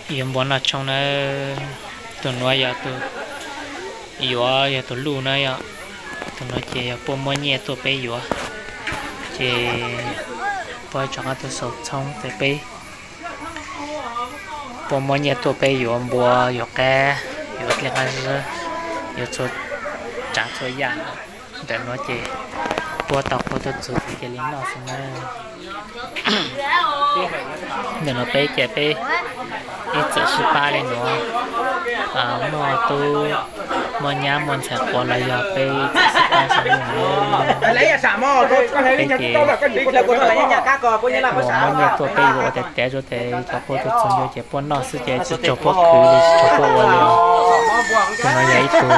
Yuav npua noj tshoob na, tus nuav yog tus, yuav yog tus luj na yom. Tus nuav ces yog puab muab nyiaj tuaj peb yuav, ces puab rov qab tuaj xaus txhoob rau peb. Puab muab nyiaj tuaj peb yuav npua, yuav qab, yuav dlej qab zib, yuav txhua tsav txhua yam. Ntawm nuav ces puab tau qhua tuaj txug ces cia li noj xwb na. Ntawm nuav peb ces peb ib txwm sib pab li nuav, muaj tub muaj nyab muaj ntxhais quav los yog peb ib txwm sib pab xwb na. Peb ces muab nyiaj tuaj peb yuav ua tas tas rau tes cov qhua tuaj txug ncua ces puab noj xwb ces tsi raug puab khwv li tsi raug puab ua li. Tus nuav yog ib tug,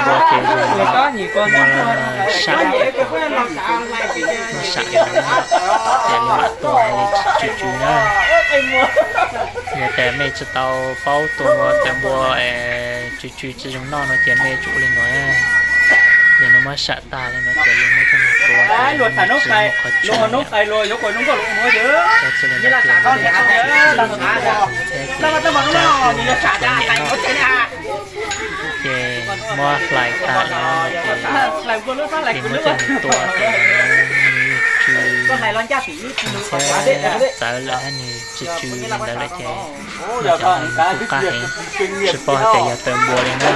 tus tes npua ces muab sam, muab sam ces li mam tua li tsw tsw na. Yog tas mej tsi tau paub tua npua, tes npua tsw tsw tsi zoo noj no ces mej tsum ua li nuav. Li nuav muab sam tag li nuav ces li muab coj mus tua ces tsi muaj qhov tshwm. Ces muab hlais tas li no ces muab coj mus tua ces nws tsw, nws txawv lawm hab nws tsw tsw li ntawd lawm ces nws kuj qab heev, tsis paub hais tias yog taws npua li na.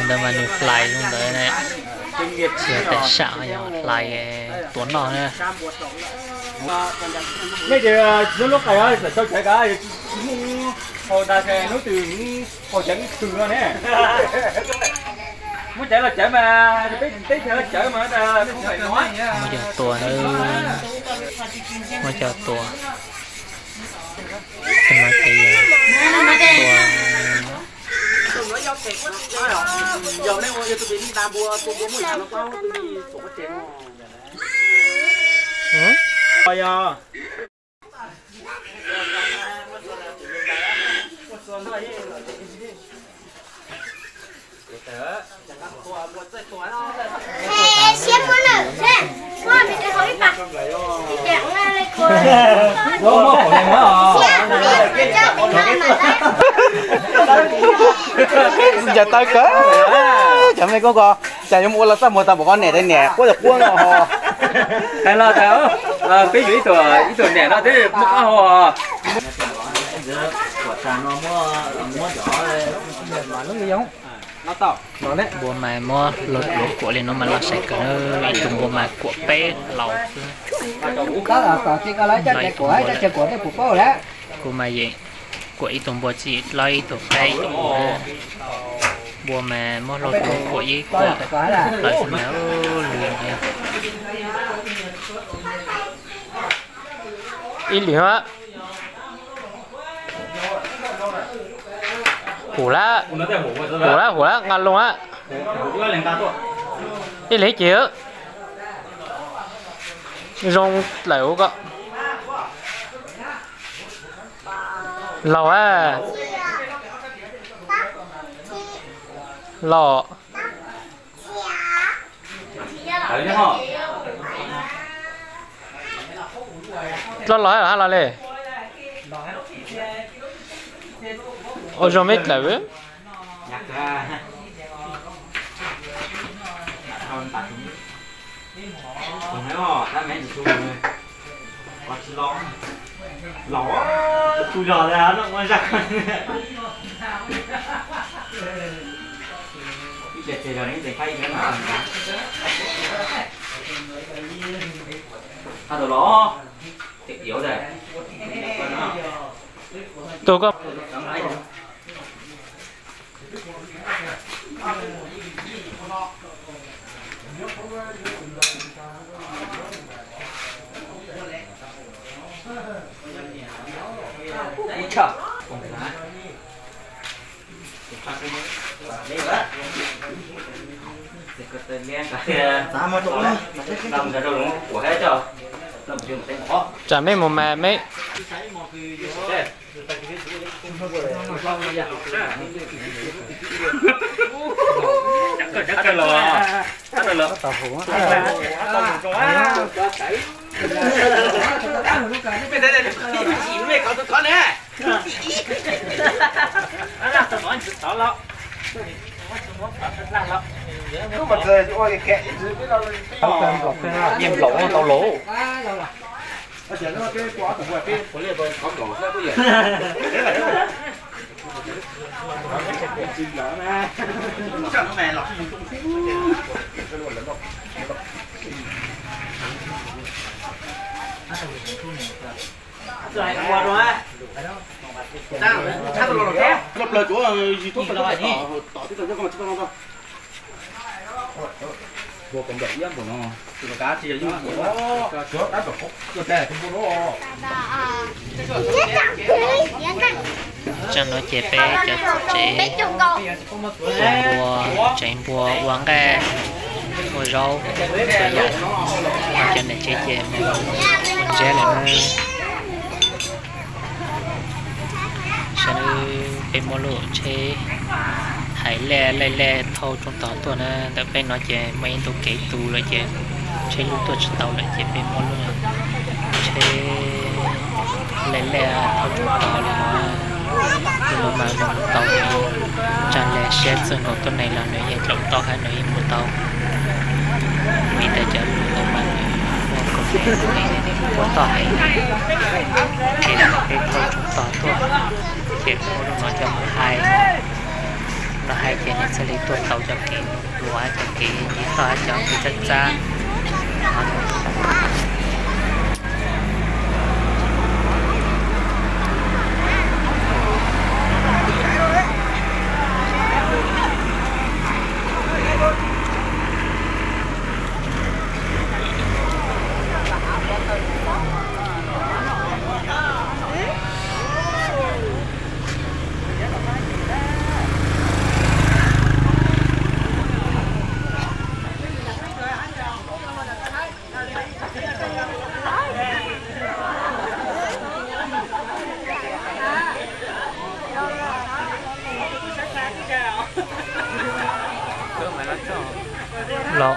Ntawd mas nws hlais zoo ntawd na, tsis yog taws sam, yog hlais tua noj na. Nej ces tsis lub qais tawm sau cawv kav, tsis muaj hau tas hnub twg hau cawv ib tug no ne. Muab cawv los cawv mas peb teb chaws cawv mas. Muab coj tua, muab coj tua. Tus no ces tua, Cas tawv kawg, cov mej koob ko, cas yuav mus ua los txaj muag tau npaum ko, niam tas niam quab tas quab no ho. Tawv los tawv, peb yuav ib tug, ib tug niam no twb muaj qab hau. Npua mas muab hlua hlua kuam li no mas los sai kawg, ib tug npua mas kuam peb laus xwb. Kuv mas yeej kuam ib tug npua txij laib ib tug qab ib tug. Npua mas muab hlua hlua kuam ib kuam plaws xwb mas lwg. Ib lim, hum lawm, hum lawm, hum lawm, nqa loo lawm. Ib lim ces zoo lawm ko. Laug a, laug. Dloj los hab los hab los li. Ua zoo me dlawm. Tus ko. Tsam mej mus mas mej. Yeej nplaum tau lauj. Tsaam no ces peb cov txiv tsev ua npua, tsev npua ua nqaij, ua zaub, ua yam, cov niam tsev ces mus ua ntsiab lawm na. Saib nawb, peb muab lub tsheb hais laj laj laj thauj tsoob tog tuaj na. Ntawm peb no ces muaj ib ntu kev tu lawm ces tsheb lub tuaj tsis tau lawm ces peb muab lub tsheb laj laj thauj tsoob tog li no. Lub no mas nws mus tau, tsa laj siab txawj nkaus tuab neeg los nws yeej dlaum tau hab nws yeej mus tau. Vim tas cov lus ntawd mas nws muaj koom tes ua toj heev, ces peb thauj tsoob tog tuaj, ces peb muab lub no coj mus hais, los hais ces nws thiaj li tuaj tau cov kev luas hab cov kev toj hab cov kev txab txab. Los